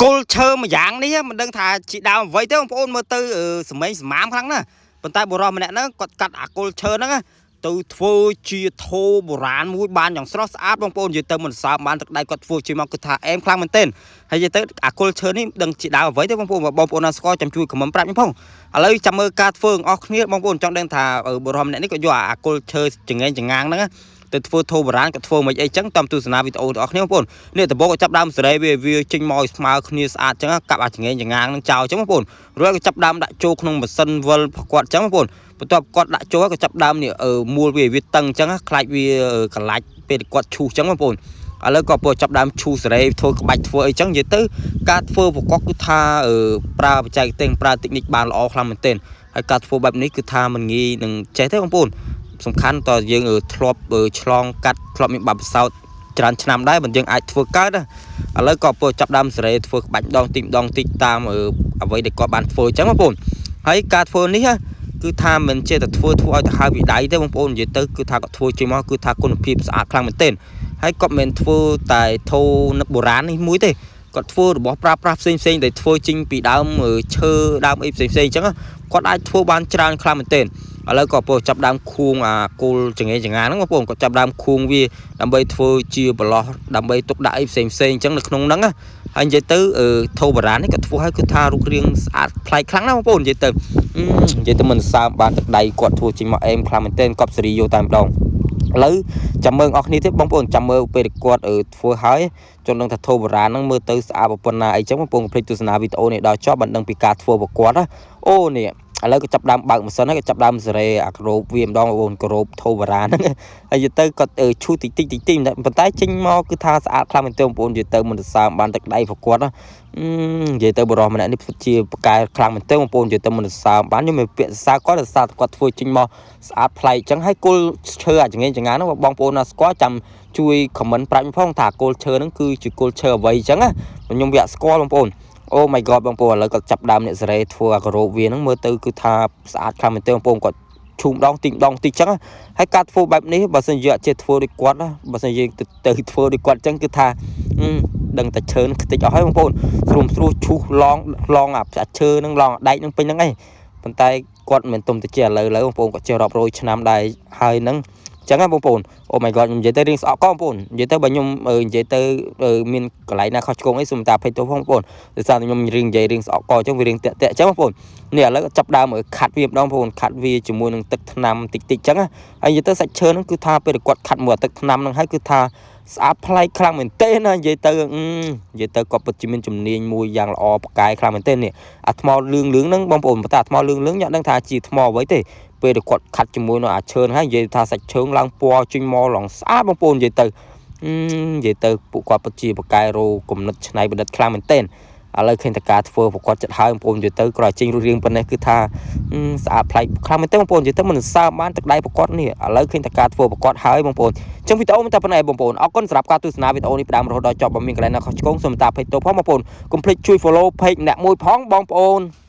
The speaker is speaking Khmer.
គល់ឈើមួយយ៉ាងនេះមិនដឹងថាជាដើមអ្វីទេបងប្អូនមើលទៅសម្ែងសម្ាមខ្លាំងណាស់ប៉ុន្តែបុរសម្នាក់ហ្នឹងគាត់កាត់អាគល់ឈើហ្នឹងទៅធ្វើជាថោបុរាណមួយបានយ៉ាងស្រស់ស្អាតបងប្អូននិយាយទៅមិនសើមបានទឹកដៃគាត់ធ្វើជាមកគឺថាអែមខ្លាំងមែនទែនហើយនិយាយទៅអាគល់ឈើនេះដឹងជាដើមអ្វីទេបងប្អូនបងប្អូនណាស្គាល់ចាំជួយខមមិនប្រាប់ខ្ញុំផងឥឡូវចាំមើលការធ្វើទាំងអស់គ្នាបងប្អូនចង់ដឹងថាបុរសម្នាក់នេះគាត់យកអាគល់ឈើចងេងចងាងហ្នឹងទៅធ្វើថោបុរាណគាត់ធ្វើមិនអីចឹងតាមទស្សនាវីដេអូទាំងអស់គ្នាបងប្អូននេះដំបូងក៏ចាប់ដើមសេរីវាវាចេញមកឲ្យស្មើគ្នាស្អាតចឹងកាប់អាចងេងចងាងនឹងចោលចឹងបងប្អូនរួចក៏ចាប់ដើមដាក់ចូលក្នុងម៉ាស៊ីនវិលគាត់ចឹងបងប្អូនបន្ទាប់គាត់ដាក់ចូលក៏ចាប់ដើមនេះមូលវាវាតឹងចឹងខ្លាចវាកលាច់ពេលគាត់ឈូសចឹងបងប្អូនឥឡូវក៏ពចាប់ដើមឈូសសេរីធ្វើក្បាច់ធ្វើអីចឹងនិយាយទៅការធ្វើប្រកបគឺថាប្រើបច្ចេកទេសប្រើតិចនិចបានល្អខ្លាំងមែនទែនហើយការធ្វើបែបនេះគឺថាមិនងាយនឹងចេះទេបងប្អូនសំខាន់តើយើងធ្លាប់ឆ្លងកាត់ធ្លាប់មានបទពិសោធន៍ច្រើនឆ្នាំដែរបើយើងអាចធ្វើកើតឥឡូវក៏ពចាប់ដើមសេរីធ្វើក្បាច់ម្ដងតិចម្ដងតិចតាមអ្វីដែលគាត់បានធ្វើអញ្ចឹងបងប្អូនហើយការធ្វើនេះគឺថាមិនចេះតែធ្វើធ្វើឲ្យទៅហើយពីដៃទេបងប្អូននិយាយទៅគឺថាគាត់ធ្វើចេញមកគឺថាគុណភាពស្អាតខ្លាំងមែនទែនហើយគាត់មិនធ្វើតែធោនឹកបុរាណនេះមួយទេគាត់ធ្វើរបស់ប្រើប្រាស់ផ្សេងផ្សេងដែលធ្វើចេញពីដើមឈើដើមអីផ្សេងផ្សេងអញ្ចឹងគាត់អាចធ្វើបានច្រើនខ្លាំងមែនទែនឥឡូវក៏ពចាប់ដើមខួងអាគោលចងេចងាហ្នឹងបងប្អូនគាត់ចាប់ដើមខួងវាដើម្បីធ្វើជាប្រឡោះដើម្បីទុកដាក់អីផ្សេងផ្សេងអញ្ចឹងនៅក្នុងហ្នឹងហើយនិយាយទៅធោបុរាណនេះគាត់ធ្វើឲ្យគឺថារូបរាងស្អាតប្លែកខ្លាំងណាស់បងប្អូននិយាយទៅនិយាយទៅមិនសើមបានទឹកដៃគាត់ធ្វើចេញមកអេមខ្លាំងមែនទែនកប់សេរីយកតែម្ដងឥឡូវចាំមើលអស់គ្នាទៀតបងប្អូនចាំមើលពេលគាត់ធ្វើហើយចង់ដឹងថាធោបុរាណហ្នឹងមើលទៅស្អាតប៉ុណ្ណាអីចឹងបងប្អូនកុំភ្លេចទស្សនាវីដេអូនេះដល់ចប់បានដឹងពីការធ្វើរបស់គាត់ណាអូនេះឥឡូវក៏ចាប់ដើមបើកម៉ាស៊ីនហើយក៏ចាប់ដើមសេរីអាក្របវាម្ដងបងប្អូនក្របធោបុរាណហ្នឹងហើយទៅគាត់ឈូសតិចតិចតិចតិចប៉ុន្តែចេញមកគឺថាស្អាតខ្លាំងមែនទែនបងប្អូននិយាយទៅមិនសរសើរបានទឹកដៃរបស់គាត់ណានិយាយទៅបរិសម្នាក់នេះពិតជាប្រកែខ្លាំងមែនទែនបងប្អូននិយាយទៅមិនសរសើរបានខ្ញុំមានពាក្យសរសើរគាត់សរសើរគាត់ធ្វើចេញមកស្អាតប្លែកអញ្ចឹងហើយគល់ឈើអាចងេងចងាហ្នឹងបងប្អូនណាស្គាល់ចាំជួយ comment ប្រាប់ខ្ញុំផងថាគល់ឈើហ្នឹងគឺជាគល់ឈើអ្វីអញ្ចឹងណាខ្ញុំវាអត់ស្គាល់បងប្អូនអូ my god បងប្អូនឥឡូវគាត់ចាប់ដើមអ្នកសេរីធ្វើអាការ៉ូវាហ្នឹងមើលទៅគឺថាស្អាតខ្លាំងមែនទែនបងប្អូនគាត់ឈូម្ដងទីម្ដងតិចចឹងហើយការធ្វើបែបនេះបើសិនយើងអត់ចេះធ្វើដូចគាត់ណាបើសិនយើងទៅធ្វើដូចគាត់ចឹងគឺថាដឹងតែឈើនឹងខ្ទេចអស់ហើយបងប្អូនស្រួមស្រួលឈូសឡងឡងអាឈើនឹងឡងដែកនឹងពេញហ្នឹងឯងប៉ុន្តែគាត់មិនទុំទៅជាឥឡូវឥឡូវបងប្អូនគាត់ចេះរាប់រយឆ្នាំដែរហើយហ្នឹងចឹងណាបងប្អូនអូ my god ខ្ញុំនិយាយទៅរៀងស្អកកបងប្អូននិយាយទៅបើខ្ញុំនិយាយទៅមានកន្លែងណាខុសឆ្គងអីសូមតាភ័យទោសផងបងប្អូនដោយសារតែខ្ញុំរៀងនិយាយរៀងស្អកកអញ្ចឹងវារៀងតាក់តាក់អញ្ចឹងបងប្អូននេះឥឡូវចាប់ដើមខាត់វាម្ដងបងប្អូនខាត់វាជាមួយនឹងទឹកថ្នាំតិចតិចអញ្ចឹងហើយនិយាយទៅសាច់ឈើហ្នឹងគឺថាពេលគាត់ខាត់មួយទឹកថ្នាំហ្នឹងហើយគឺថាស្អាតប្លែកខ្លាំងមែនទេណានិយាយទៅនិយាយទៅគាត់ពិតជាមានជំនាញមួយយ៉ាងល្អប្រកែខ្លាំងមែនទេនេះអាថ្មលឿងលឿងហ្នឹងបងប្អូនប៉ុន្តែអាថ្មលឿងលឿងញ៉ាំដឹងថាជាថ្មអ្វីទេពេលដែលគាត់ខាត់ជាមួយនឹងអាឈើហ្នឹងហើយនិយាយថាសាច់ឈើឡើងពណ៌ចេញមកឡើងស្អាតបងប្អូននិយាយទៅនិយាយទៅពួកគាត់ពិតជាប្រកែរោគំនិតច្នៃប្រឌិតខ្លាំងមែនទែនឥឡូវឃើញតការធ្វើប្រកបចិត្តហើយបងប្អូននិយាយទៅក្រោយចេញរូបរាងប៉ុណ្ណេះគឺថាស្អាតប្លែកខ្លាំងមែនទែនបងប្អូននិយាយទៅមិនសើបានទឹកដៃប្រកបនេះឥឡូវឃើញតការធ្វើប្រកបហើយបងប្អូនអញ្ចឹងវីដេអូមិនតែប៉ុណ្ណេះបងប្អូនអរគុណសម្រាប់ការទស្សនាវីដេអូនេះផ្ដើមរហូតដល់ចប់បើមានកន្លែងណាខុសឆ្គងសូមតាភ័យទោសផងបងប្អូនកុំភ្លេចជួយ follow page អ្នកមួយផងបងប្អូន។